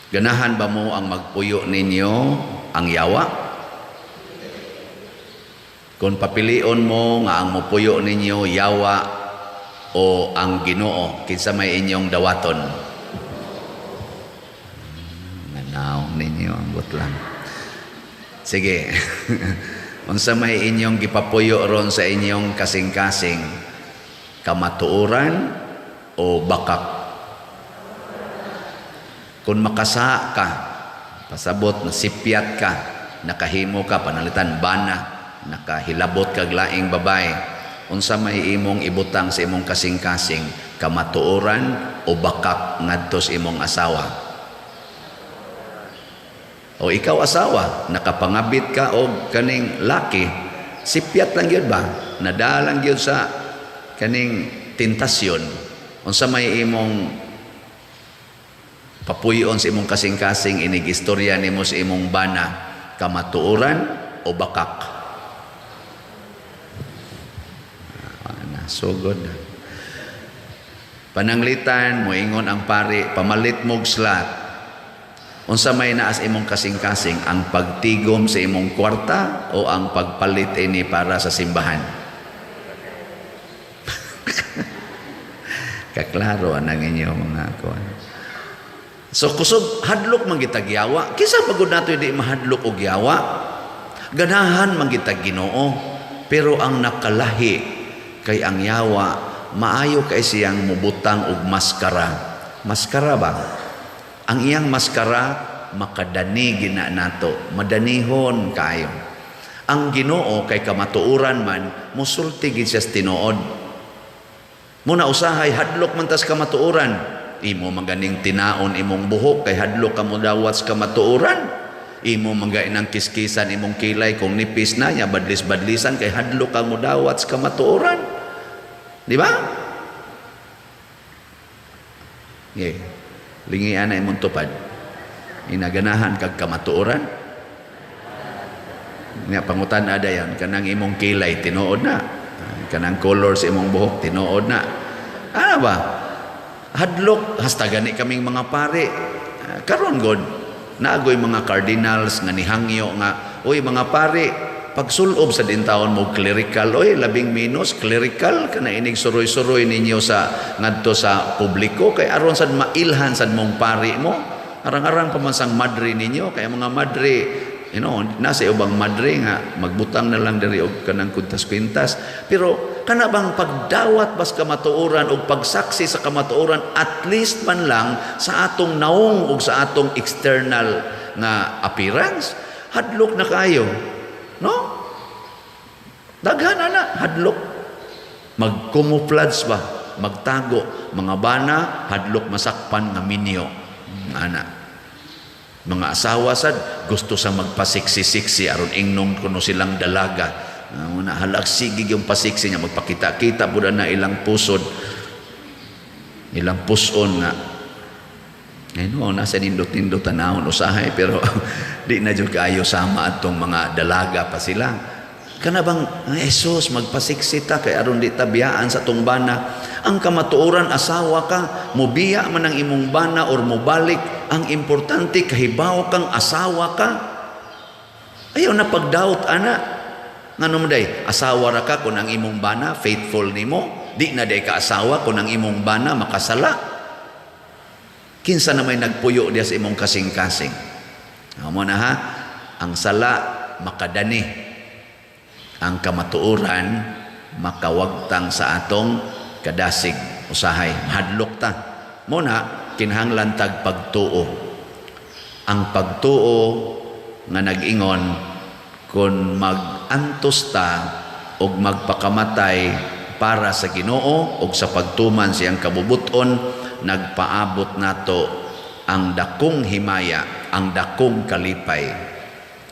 Ganahan ba mo ang magpuyo ninyo ang yawa? Kung papilion mo nga ang mupuyo ninyo yawa o ang Ginoo, kinsa may inyong dawaton? Nanaong ninyo, ambot lang. Sige. Unsa may inyong gipapuyo ron sa inyong kasing-kasing? Kamatuoran o bakak? Kung makasa ka, pasabot na sipyat ka, nakahimo ka, panalitan bana, nakahilabot kag laing babae, unsa may imong ibutang sa imong kasing-kasing, kamatuoran o bakak ngadto sa imong asawa? O ikaw asawa, nakapangabit ka og kaning laki, sipyat lang gyud ba? Nadalang gyud sa kaning tentasyon. Unsa may imong papuyon sa imong kasing-kasing inig istorya nimo sa imong bana, kamatuoran o bakak? Ah, sugod. Pananglitan, moingon ang pari, pamalit mog slat. Unsa may naas imong kasing-kasing, ang pagtigom sa imong kwarta o ang pagpalit ini para sa simbahan? Kaklaro anang inyo mga kuan. So kusog hadlok man gitag yawa, kinsa pagod nato di mahadlok og yawa? Ganahan man gitag Ginoo, pero ang nakalahi kay ang yawa maayo kay siyang mubutang og maskara. Maskara ba? Ang iyang maskara makadani gina nato, madanihon kayo. Ang Ginoo kay kamatuoran man, musulti gid siya sa tinuod. Muna usahay hadlok man tas kamatuoran. Imo maganing tinaon imong buhok kay hadlok ka modawat sa kamatuoran. Imo magainang kiskisan imong kilay kung nipis na nya badlis-badlisan kay hadlok ka modawat sa kamatuoran. Di ba? Yeah. Lingian na imong tupad. Inaganahan kag kamatuoran. Nga pangutan ada yan kanang imong kilay tinuod na. Kanang color sa imong buhok tinuod na. Ano ba? Hadlok hasta gani kaming mga pare. Karon god naagoy mga cardinals nga nihangyo nga, "Oy mga pare, pagsulob sa dintawon mo clerical, oy labing minus clerical kana inig suroy-suroy ninyo sa ngadto sa publiko kay aron sad mailhan sad mong pari mo." Arang-arang pa man sang madre ninyo kay mga madre, nasa ubang madre nga magbutang na lang diri og kanang kwintas-kwintas, pero kana bang pagdawat bas kamatuoran og pagsaksi sa kamatuoran at least man lang sa atong naong ug sa atong external nga appearance, hadlok na kayo, no? Daghan ana hadlok mag-camouflage ba, magtago. Mga bana hadlok masakpan nga minyo ana. Mga asawa sad gusto sa magpasiksi-siksi aron ingnon kuno silang dalaga. Una halak sige yung pasiksi niya, magpakita-kita pud na ilang pusod, ilang puson nga ay no, nasa nindot-nindot tanawon usahay, pero di na jud kaayo sama atong mga dalaga pa sila. Kana bang Jesus magpasiksi ta kay aron di ta biyaan sa atong bana. Ang kamatuoran, asawa ka, mobiya man ang imong bana or mobalik, ang importante kahibaw kang asawa ka. Ayaw na pagdaot ana. Ngano man day, asawa ra ka kung ang imong bana faithful nimo, di na day ka asawa kung ang imong bana makasala. Kinsa na may nagpuyo diya sa imong kasing-kasing? Amo na ha, ang sala makadani. Ang kamatuoran makawagtang sa atong kadasig usahay, mahadlok ta. Mo na kinahanglan tag pagtuo. Ang pagtuo nga nag-ingon kung mag-antos ta og magpakamatay para sa Ginoo og sa pagtuman siyang kabubuton, nagpaabot nato ang dakong himaya, ang dakong kalipay.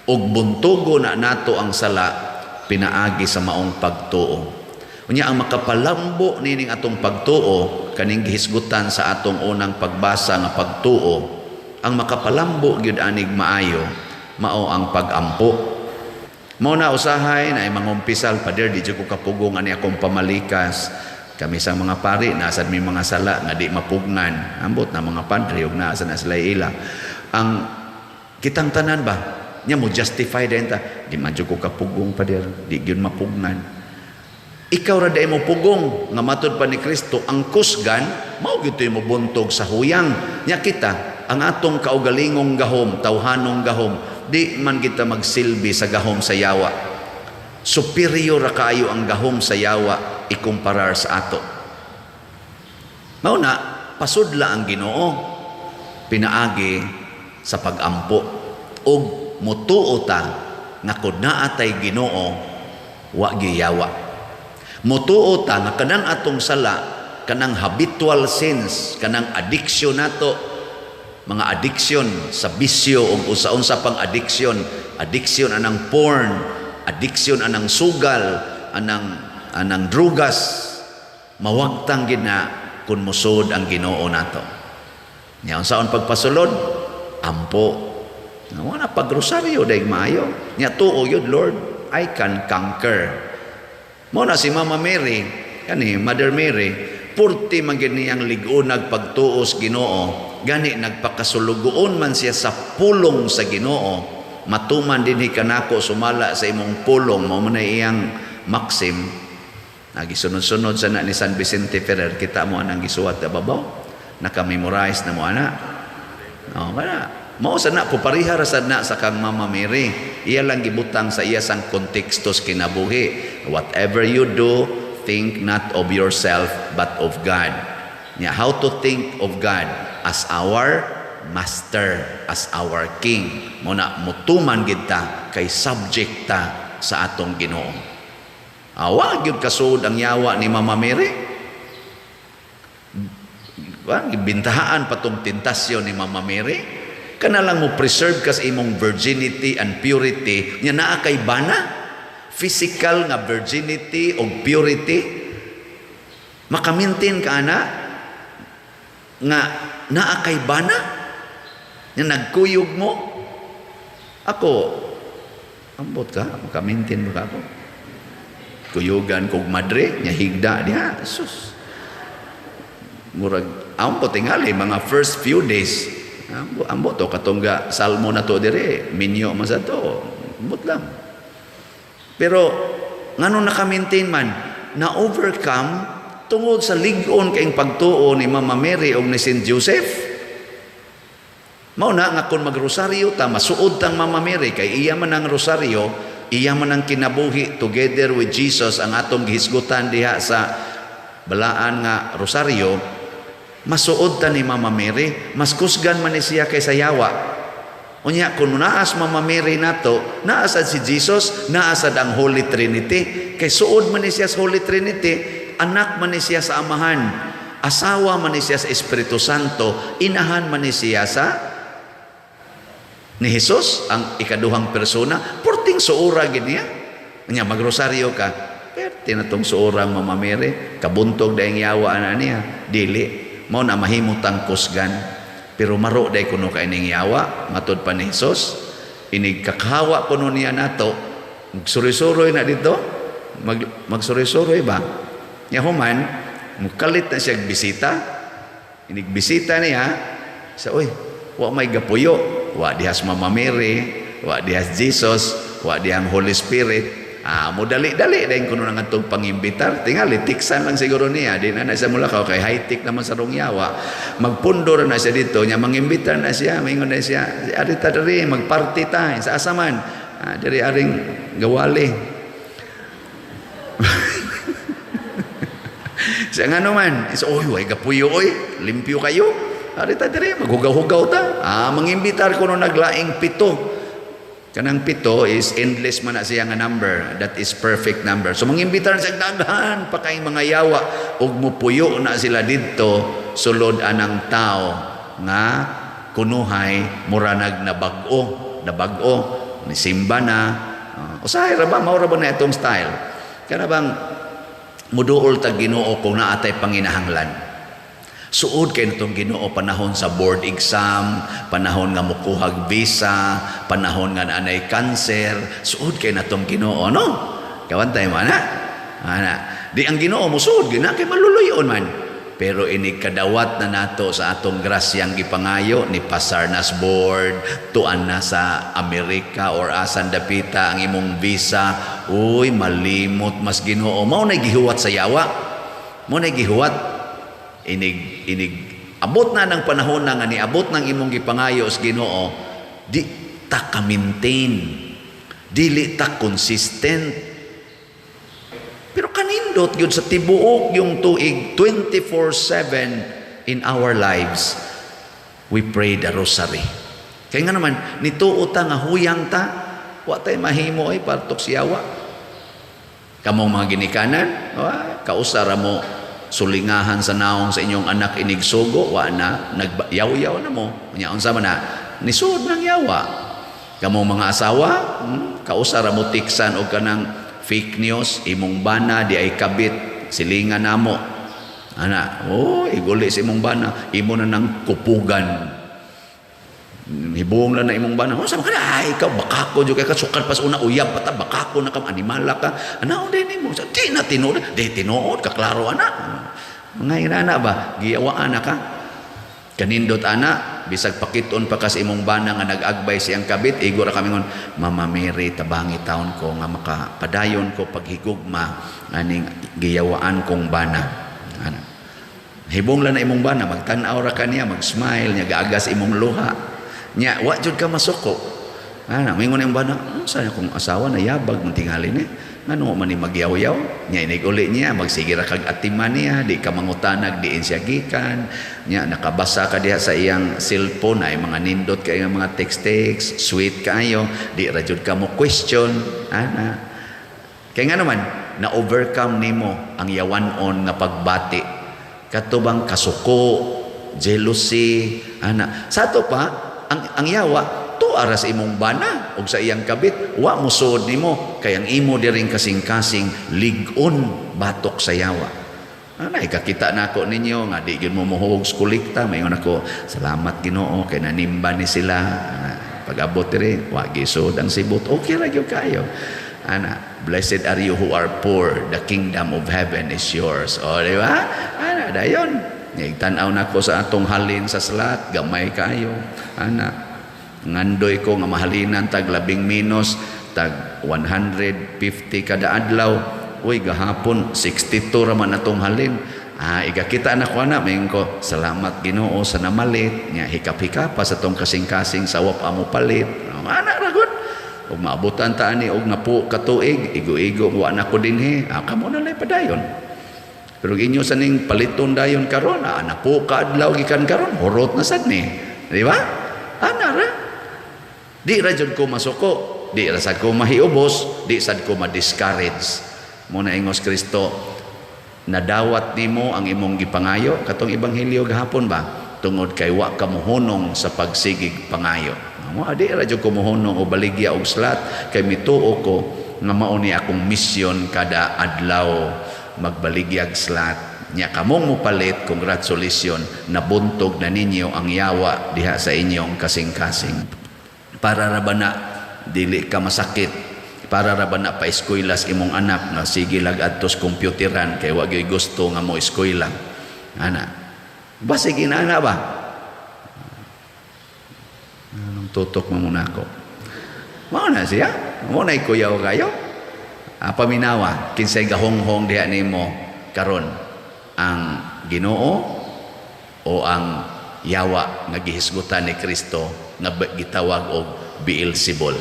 Ug buntugo na nato ang sala pinaagi sa maong pagtuo. Unya ang makapalambo nining atong pagtuo kaning gihisgutan sa atong unang pagbasa nga pagtuo, ang makapalambo gyud anig maayo mao ang pagampo. Mao na usahay na ay mangumpisal, "Pader, di jud ko kapugong ani akong pamalikas." Kami sa mga pari nasad mi mga sala nga di mapugngan. Ambot na mga padre ug naa sa na sila ila. Ang kitang tanan ba nya mo justify din ta, "Di man jud ko kapugong, pader, di gyud mapugnan." Ikaw ra diay mo pugong nga matud pa ni Kristo ang kusgan mao gyud mo buntog sa huyang nya. Kita ang atong kaugalingong gahom, tawhanong gahom, di man kita magsilbi sa gahom sa yawa. Superior ra kaayo ang gahom sa yawa ikumparar sa ato. Mao na pasudla ang Ginoo pinaagi sa pagampo ug mutuo ta nga kun naa tay Ginoo, wa giyawa. Mutuo ta nga kanang atong sala, kanang habitual sins, kanang addiction nato, mga addiction sa bisyo ug usa-unsa pang addiction, addiction anang porn, addiction anang sugal, anang drugas, mawagtang gid na kung musod ang Ginoo nato. Nya unsaon pagpasulod? Ampo. Wala pagrosaryo dayeg maayo. Nya tuo yun, "Lord, I can conquer." Mao na si Mama Mary, kani Mother Mary, purti man gid niyang lig-unag pagtuos Ginoo, gani nagpakasulugoon man siya sa pulong sa Ginoo. "Matuman dinhi kanako sumala sa imong pulong," mao man na iyang maxim. Nagisunod-sunod sa na ni San Vicente Ferrer, kita mo anang gisuwat ka babaw. Naka-memorize na mo ana. Oh, kana. Mao sa na pupariha ra sad na sa kang Mama Mary. Iya lang gibutang sa iya sang konteksto sa kinabuhi. Whatever you do, think not of yourself but of God. Nya how to think of God? As our master, as our king. Mao na mutuman gid ta kay subject ta sa atong Ginoo. Awa gyud kasuod ang yawa ni Mama Mary. Ba, bintahaan pa tong tentasyon ni Mama Mary. Kana lang mo preserve ka sa imong virginity and purity nya naa kay bana, physical nga virginity o purity, maka-maintain ka ana nga naa kay bana nya nagkuyog mo. Ako, ambot ka maka-maintain mo ka ako kuyugan kog madre nya higda diha, sus, murag ambot tingali mga first few days. Ambo, ambo to katong ga salmo na to dire, minyo man sa to. Ambot lang. Pero ngano naka-maintain man? Na overcome tungod sa lig-on kayong pagtuo ni Mama Mary o ni Saint Joseph. Mao na nga kung magrosaryo ta, masuod tang Mama Mary kay iya man ang rosaryo, iya man ang kinabuhi together with Jesus ang atong gihisgutan diha sa balaan nga rosaryo, masuod ta ni Mama Mary, mas kusgan man ni siya kaysa yawa. Unya kung naas Mama Mary nato, naasad si Jesus, naasad ang Holy Trinity. Kay suod man ni siya sa Holy Trinity, anak man ni siya sa Amahan, asawa man ni siya sa Espiritu Santo, inahan man ni siya sa ni Jesus, ang ikaduhang persona, purting suura gid niya. Nya magrosaryo ka, perte na tong suurang Mama Mary, kabuntog dayeng yawa ana niya, dili mao na mahimutang kusgan. Pero maro day kuno kay ning yawa, matud pa ni Jesus, inig kakahawa kuno niya nato, magsuroy-suroy na dito, magsuroy-suroy ba? Nya human, mukalit na siya bisita. Inig bisita niya, sa oy, wa may gapuyo, wa dihas Mama Mary, wa dihas Jesus, wa dihang Holy Spirit. Ah, mo dali-dali dahil kuno nang atong pangimbitar. Tingali tiksan lang siguro niya, di na na siya mulakaw kay high-tech naman sa rong yawa. Magpundor na siya dito, nya mangimbitar na siya, maingon na siya, "Ari ta diri, magparty ta sa asaman." Ah, diri aring gawali. Siya nga naman, isa, "Oy, way gapuyo oy, limpyo kayo. Ari ta diri, maghugaw-hugaw ta." Ah, mangimbitar kuno naglaing pito. Kanang pito is endless man na siya nga number. That is perfect number. So mangimbitar siya daghan pa kay mga yawa ug mupuyo na sila didto sulod anang tao nga kunuhay muranag nabag-o, nabag-o ni simba na. Usahay ra ba, mao ra ba na itong style? Kana bang muduol tag Ginoo kung naa tay panginahanglan. Suod kay natong Ginoo panahon sa board exam, panahon nga mukuhag visa, panahon nga naanay cancer, suod kay natong Ginoo, no? Kawantay mo ana. Ana. Di ang Ginoo musuod gina kay maluluyon man. Pero inig kadawat na nato sa atong grasyang gipangayo ni pasar nas board, tuan na sa Amerika or asan dapita ang imong visa, uy, malimot mas Ginoo. Mao na gihuwat sa yawa. Mao na gihuwat inig inig abot na ng panahon na nga niabot ng imong gipangayo sa Ginoo, di ta ka maintain, dili ta consistent. Pero kanindot yun sa tibuok yung tuig, 24/7 in our lives, we pray the rosary. Kaya nga naman, nituo ta nga huyang ta, wa tay mahimo ay partok siyawa. Kamong mga ginikanan, wa, kausa ra mo sulingahan sa naong sa inyong anak inigsugo, wa na, nagyaw-yaw na mo. Nya unsa man na, nisud ng yawa. Kamong mga asawa, kausa ra mo tiksan og kanang fake news, imong bana di ay kabit, silingan namo. Ana, oh, iguli sa imong bana, imo na nang kupugan. Hibong lang na imong bana. Oh, sama ka na, ay, ikaw, bakako, jud kay ka, sukad pas una, uyab pa ta, bakako na ka, animala ka. Ana, di nimo, di na tinuod, di tinuod, kaklaro, ana. Mga inana ba, giyawaan na ka. Kanindot ana, bisag pakiton pa ka sa imong bana nga nag-agbay siyang kabit, igo ra kami ngon, "Mama Mary, tabangi taon ko nga makapadayon ko paghigugma aning giyawaan kong bana." Ana. Hibong lang na imong bana, magtan-aw ra ka niya, mag-smile, niya gaagas imong luha. Nya, wa jud ka masuko. Ana, mingon imong bana, "Unsa akong asawa na yabag man tingali ni? Ngano man ni magyaw-yaw?" Nya inig uli niya, magsige ra kag atiman niya, di ka mangutanag diin siya gikan. Nya nakabasa ka diha sa iyang cellphone ay mga nindot kay mga text-text, sweet kaayo, di ra jud ka mo question. Ana. Kay nga naman, na-overcome nimo ang yawan-on nga pagbati. Kato bang kasuko, jealousy, ana. Sa ato pa, ang yawa, tuara sa imong bana og sa iyang kabit, wa mosuod nimo kay ang imo diring kasing-kasing lig-on batok sa yawa. Ana, ikakita nako ninyo nga di gyud mo mohuog sa kolekta, mayon ako, "Salamat Ginoo kay nanimba ni sila." Ana, pag-abot diri, wa gisod ang sibot, okay ra gyud kayo. Ana, "Blessed are you who are poor, the kingdom of heaven is yours." O, di ba? Ana, dayon. Tan-aw nako sa atong halin sa slot, gamay kayo. Ana, ngandoy ko nga mahalinan tag labing minus tag 150 kada adlaw. Uy, gahapon 62 ra man atong halin. Ah, igakita na ko ana, mayon ko, "Salamat Ginoo sa namalit." Nya hikap-hikap pa sa tong kasing-kasing sa wap amo palit. Ana ra gud. Ug maabutan ta ani og napo ka tuig, igo-igo wa na ko dinhi. Ah, kamo na lay padayon. Pero inyo sa ning paliton dayon karon, ah, napo ka adlaw gikan karon, hurot na sad ni. Di ba? Ana ra. Di ra jud ko masuko, di ra sad ko mahiubos, di sad ko ma-discourage. Mo na ingos Kristo, nadawat nimo ang imong gipangayo katong ebanghelyo gahapon ba, tungod kay wa ka mohunong sa pagsigig pangayo. Mo di ra jud ko mohunong o baligya og slot kay mituo ko nga mao ni akong misyon kada adlaw, magbaligyag slot. Nya kamong mopalit, congratulations, nabuntog na ninyo ang yawa diha sa inyong kasing-kasing. Para ra ba na dili ka masakit, para ra ba na paeskuylas imong anak nga sige lag adtos computeran kay wa gyud gusto nga mo eskwela. Ana, basig inana ba? Anong tutok mo muna ako? Mao na siya. Mao na kuyaw kayo. Ah, paminawa, kinsay gahonghong diha nimo karon, ang Ginoo o ang yawa nga gihisgutan ni Kristo nga gitawag og Beelzebul?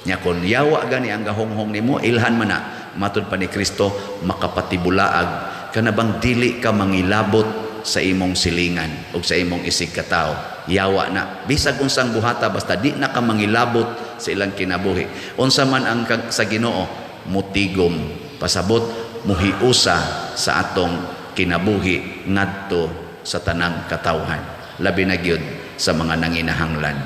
Nya kon yawa gani ang gahonghong nimo, ilhan man na, matud pa ni Kristo makapatibulaag kana bang dili ka mangilabot sa imong silingan o sa imong isig katawo. Yawa na, bisag unsang buhata, basta di na ka mangilabot sa ilang kinabuhi. Unsa man ang sa Ginoo, mutigom, pasabot muhiusa sa atong kinabuhi ngadto sa tanang katawhan, labi na gyud sa mga nanginahanglan.